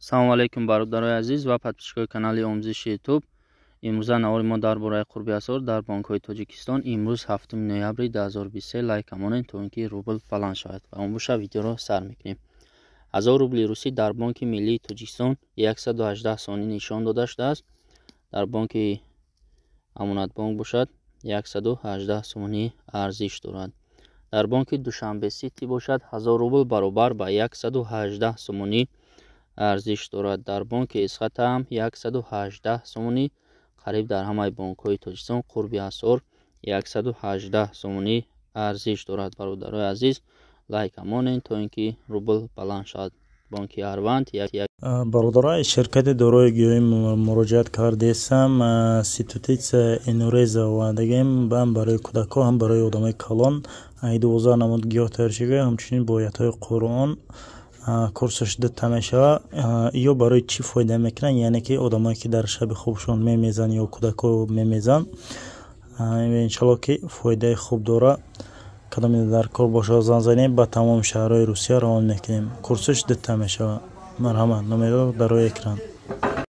Салому алайкум, бародарои азиз ва подписчикои канали омӯзиши Ютуб. Имрӯза навори мо дар бораи қурби асъор дар бонкҳои Тоҷикистон. Имрӯз 7 ноябри 2023. Лайк монед, то ин ки рубл баланд шавад. Ва он боша, видеоро сар мекунем. 1000 рубли русӣ дар Бонки миллии Тоҷикистон 118 сомонӣ нишон дода шудааст. Дар бонки Амонатбонк бошад, 118 сомонӣ арзиш дорад. Дар бонки Душанбе Сити бошад, 1000 рубл баробар ба 118 сомонӣ арзиш дорад. Дар бонки Эсхата ҳам 118 сомонӣ. Қариб дар ҳамаи бонкҳои Тоҷикистон қурби асъор 118 сомонӣ арзиш дорад. Бародарои азиз, лайк монед, то ин ки рубл баланд шавад. Бонки Арванд. Бародарои, ширкати дорои гиёҳӣ муроҷиат кардесам. Ситутица энуреза овардагем, ҳам барои кӯдакҳо, ҳам барои одамои калон. 12 намуд гиёҳ тайёр шуда, ҳамчунин бо оятҳои Қуръон. Курсаш дута мешавад. Ё барои чӣ фоида мекунанд? Яъне ки одамое ки дар шаби хобшон мемезанд ё кӯдакҳо мемезанд, иншалло, ки фоидаи хуб дорад. Кадоме дар кор бошад, занг занем, ба тамоми шаҳрҳои Русия равон мекунем. Курсаш дута мешавад. Марҳамат, номерҳо дар рӯи экран.